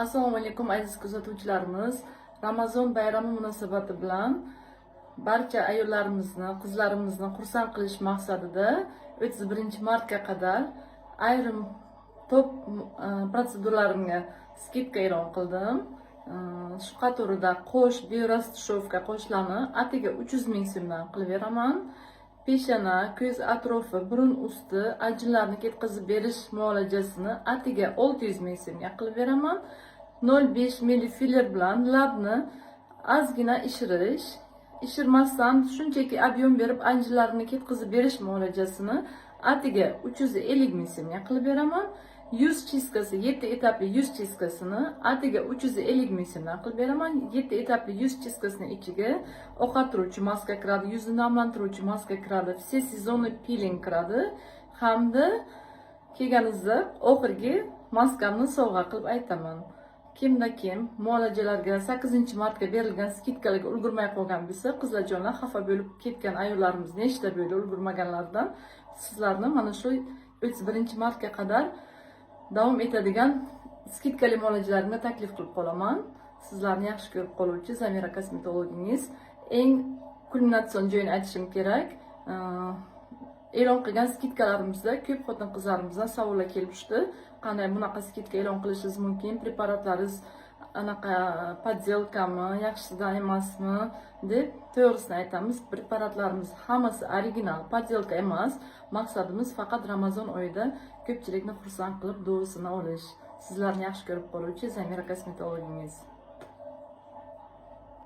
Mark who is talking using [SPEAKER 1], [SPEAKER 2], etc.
[SPEAKER 1] Assalomu alaykum, aziz kuzatuvchilarimiz. Ramazon bayrami munosabati bilan barcha ayollarimizni, qizlarimizni xursand qilish maqsadida 31 martga qadar ayrim top protseduralarimga скидка e'lon qildim. Shu qatorida qosh биорастушёвка qoshlarni atigi 300 ming so'mdan qilib beraman. Peshana, ko'z atrofi, burun usti ajinlarni ketkazib berish muolajasini atiga 600 ming so'mga qilib beraman. 0,5 ml filler bilan labni ozgina ishirish, ishirmasdan shunchaki объем berib, ajinlarni ketkazib berish muolajasini atiga 350 ming so'mga qilib beraman. Yuz чистка si, 7 etapli yuz чистка sini atiga 350 ming so'mdan qilib beraman. 7 etapli yuz чистка sini ichiga oqartiruvchi maska kiradi, yuzni namlantiruvchi maska kiradi, все сезонный пилинг kiradi hamda kelganingizda oxirgi maskamni sovg'a qilib aytaman. Kimda kim muolajalarga 8 martga berilgan скидка larga ulgurmay qolgan bo'lsa, qizlarjonlar, xafa bo'lib ketgan ayollarimiz nechta bo'ldi ulgurmaganlardan, sizlarni mana shu 31 martga qadar davom etadigan скидка li muolajalarni taklif qilib qolaman. Sizlarni yaxshi ko'rib qoluvchi Zamira kosmetologingiz. Eng kulminatsion joyini aytishim kerak. E'lon qilgan скидка larimizda ko'p xotin qizlarimizdan savollar kelib tushdi. Qanday bunaqa скидка e'lon qilishingiz mumkin? Preparatlaringiz anaqa подделка mi, yaxshisidan emasmi, deb. To'g'risini aytamiz, preparatlarimiz hammasi original, подделка emas. Maqsadimiz faqat Ramazon oyida ko'pchilikni xursand qilib, duosini olish. Sizlarni yaxshi ko'rib qoluvchi Zamira kosmetologingiz.